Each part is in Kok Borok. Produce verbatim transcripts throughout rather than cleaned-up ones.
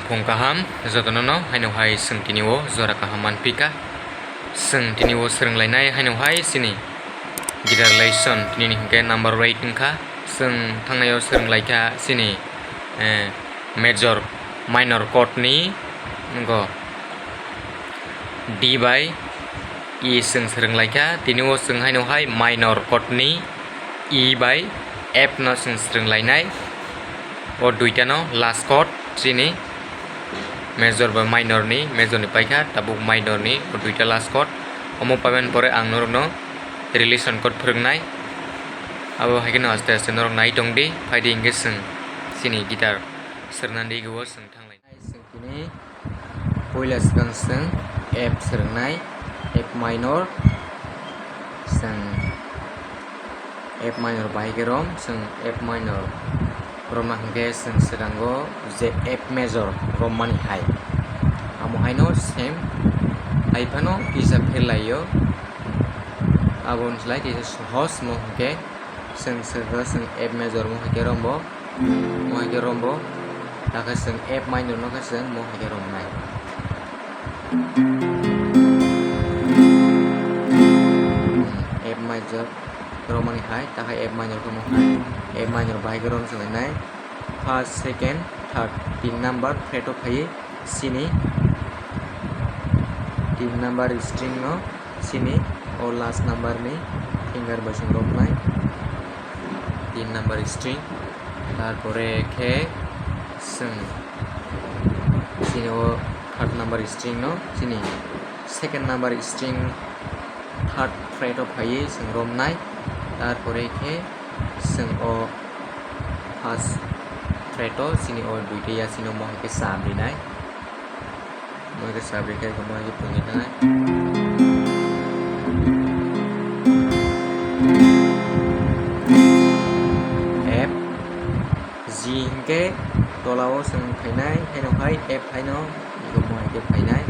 Phung kaham, jotono no haino hai chwng tini o jora kaham manphi kha. Chwng tini o swrwng lainai haino hai chini guitar lesson tini ni hinkhe number eight wngkha. Chwng thangnai o swrwng laikha chini, eh, major minor chord ni wngkha D bai E chwng swrwng laikha. Tini o chwng haino hai minor chord ni E bai F no chwng swrwng lainai. O duita no last chord chini major bai minor ni, major ni paikha tabuk minor ni o duita last chord. Omo paiman pore ang norok no relation chord phwrwngnai. Abo hai kheno aste aste norok nai tong di, phai di hinkhe chwng chini guitar swrwngna di o chwng thanglai. Chwng tini puila swkang chwng F swrwngnai, F minor. Chwng F minor bai khe rom, chwng F minor romna hinkhe chwng swkango je F major rommani hai. Amo haino same hai phano kisa pherlaio. Abo wngslai kisa sohos mo hinkhe chwng swkang chwng F major mo hinkhe rombo. Mo hai khe rombo, ta khe chwng F minor no khe chwng mo hai khe romnai. F major romani hai, ta khe F minor khe mo hai. F minor bai khe rom swlainai. First, second, third, tin number fret o phaiwi chini tin number string no chini o last number ni finger bai chwng romnai, tin number string, tarpore khe chwng chini o third number string no chini second number string third fret o phaiwi chwng romnai, tarpore khe chwng o first fret o chini o duita yasino mo hai khe cham rinai. Moi khe sabri khe, moi khe pungwi thanai. F, G hinkhe tola o chwng phainai, haino hai F haino, ego moi khe phainai.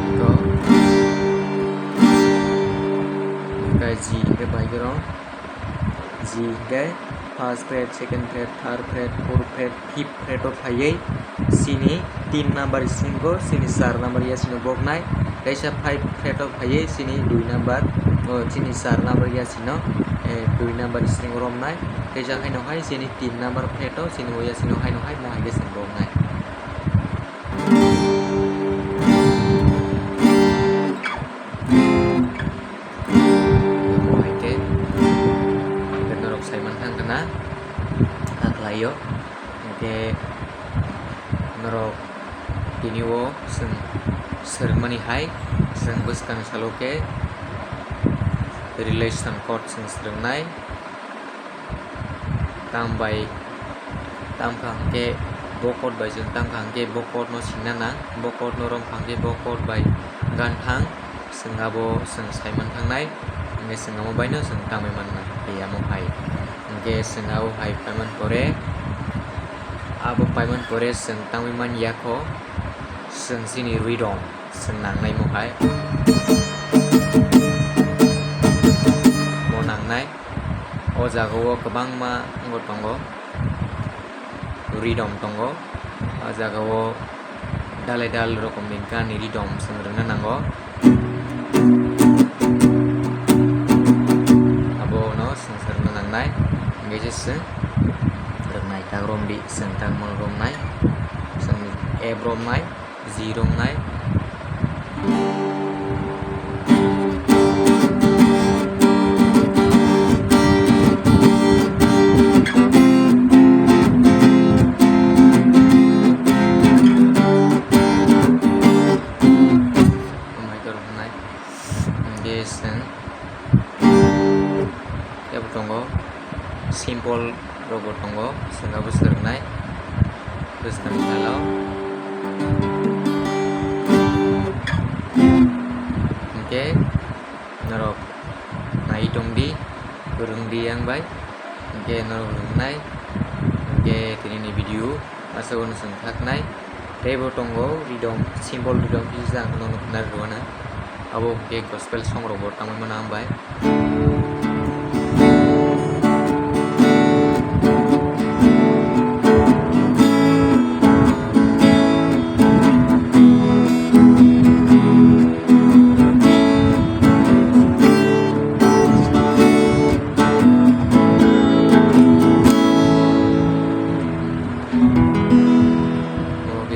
Ego. Hinkhe G hinkhe bai khe rw. G hinkhe first fret, second fret, third fret, fourth fret, fifth fret o phaiwi chini tin number string o chini char number yasino boknai, kaisa five fret o phaiwi chini dui number, o chini char number yasino, eh, dui number string o romnai, kaisa haino hai chini tin number fret o chini o yasino haino hai mo hai khe chwng boknai. Omo hai khe, hwnkhe norok saiman thang khna, ta khlaio. Hwnkhe norok tini o chwng swrwngmani hai, chwng bwskang salo khe relation chord chwng swrwngnai. Tam bai, tam kha hwnkhe bo chord bai chwng tam kha hwnkhe bo chord no singna nang, bo chord no rom kha hwnkhe bo chord bai gan thang, chwng abo chwng saiman thangnai, hwnkhe chwng amo baino chwng tangwi manna, tei amo hai. Hwnkhe chwng abo hai paiman pore, abo paiman pore chwng tangwi man ya kho, chwng chini rwi rong. Chwng nangnaimo hai. Mo nangnai. O jagao kwbangma wngbo tongo. Rhythm tongo. O jagao dalai dal rokomni gani rhythm chwng rwna nango. Abono chwng rwna nangnai. Hingke se chwng rwnai tak romdi, chwng tak mo romnai. Chwng F romnai. G romnai. Hingke chwng tebo tongo, simple rokbo tongo, chwng abo swrwngnai bwskang salo. Hingke norok nai tongdi, kwrwngdi yang bai, hingke norok rwngnai, hingke tinini video. Aswk no chwng thaknai. Teibo tongo rhythm, simple rhythm kisa ang nono khna rwna. Abo hwnkhe gospel song rokbo tangwi mano ang bai.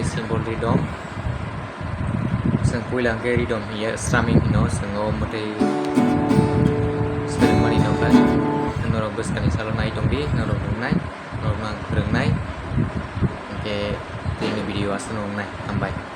Symbol ridom. Chwng puila hwnkhe ridom hiya strumming hino, chwng o mwtwi swrwngmani nokha. Norok bwskangni salo nai tongdi, norok wngnai, norokno ang phwrwngnai. Hwnkhe tini video aswk wngnai. Hambai.